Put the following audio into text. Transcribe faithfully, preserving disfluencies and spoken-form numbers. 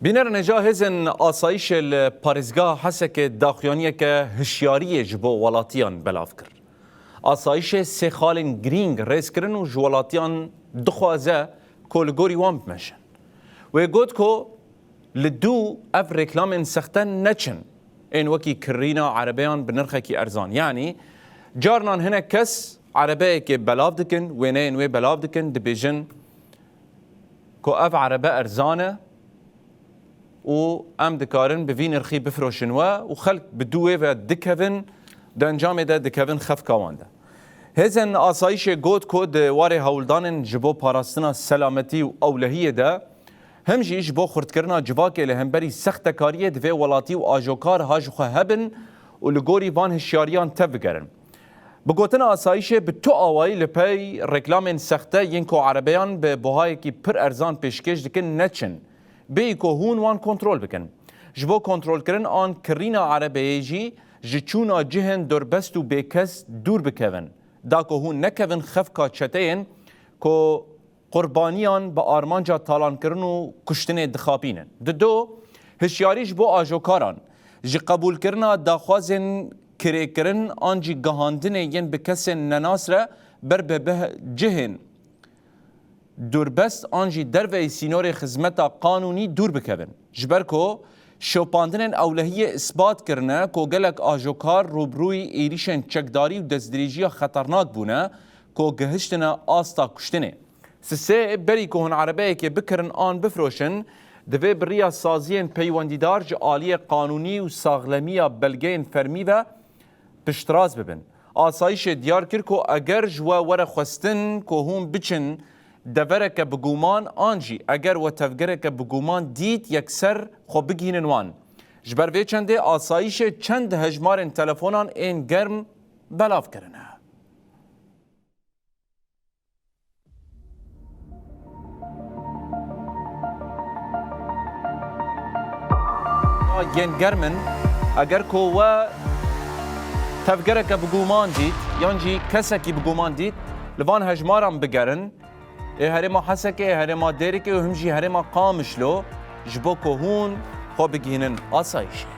Bînerên hêja, hêzên asayîşê li parêzgeha Hesekê daxuyaniyeke hişyariyê ji bo welatiyan belav kir. Asayîşê sê xalên girîng rêz kirin û ji welatiyan dixwaze ku li gorî wan bimeşin. Wê got ku li dû ev reklamên sexte neçin, ên wekî kirîna erebeyan bi nirxekî erzan. Yanî, carinan hinek kes erebeyekê belav dikin, wêneyên wê belav dikin, dibêjin ku ev erebe erzan e û em dikarin bi vî nirxî bifroşin we û xelk bi dû wê ve dikevin, di encamê de dikevin xefka wan de. Hêzên asayîşê got ku di warê hewldanên ji bo parastina selametî û ewlehiyê de, him jî ji bo xurtkirina civakê li hemberî sextekariyê divê welatî û ajokar ha ji xwe hebin û li gorî van hişyariyan tevbigerin. Bi gotina asayîşê, bi tu awayî li pey reklamên sexte yên ku erebeyan bi buhayekî pir erzan pêşkêş dikin neçin, bêyî ku hûn wan kontrol bikin. Ji bo kontrolkirin an kirîna erebeyê jî ji çûna cihên durbest û bêkes dûr bikevin, da ku hûn nekevin xefka çeteyên ku qurbaniyan bi armanca talankirin û kuştinê dixapînin. Dido, hişyarî ji bo ajokaran, ji qebûlkirina daxwazên kirêkirin an jî gihandinê yên bi kesên nenas re ber bi bih-, cihên durbest an jî derveyî sînorê xizmeta qanûnî dûr bikevin. Ji ber ku şopandinên ewlehiyê isbat kirine ku gelek ajokar rûbirûyî êrîşên çekdarî û destdirêjiya xeternak bûne ku gihiştine asta kuştinê. Sisê, berî ku hûn erebeyekê bikirin an bifroşin, divê bi riya saziyên peywendîdar ji aliyê qanûnî û saxlemiya belgeyên fermî ve piştrast bibin. Asayîşê diyar kir ku eger ji we were xwestin ku hûn biçin devereke bi guman an jî eger we tevgereke bi guman dît, yekser xwe bigihînin wan. Ji ber vê çendê asayîşê çend hejmarên telefonan ên germ belav kirine. Yên germ in, eger ku we tevgereke bi guman dît, yan jî kesekî bi guman dît, li van hejmaran bigerin, ê herêma Hesekê, ê herêma Dêrikê û him jî herêma Qamişlo, ji bo ku hûn xwe bigihînin asayîşê.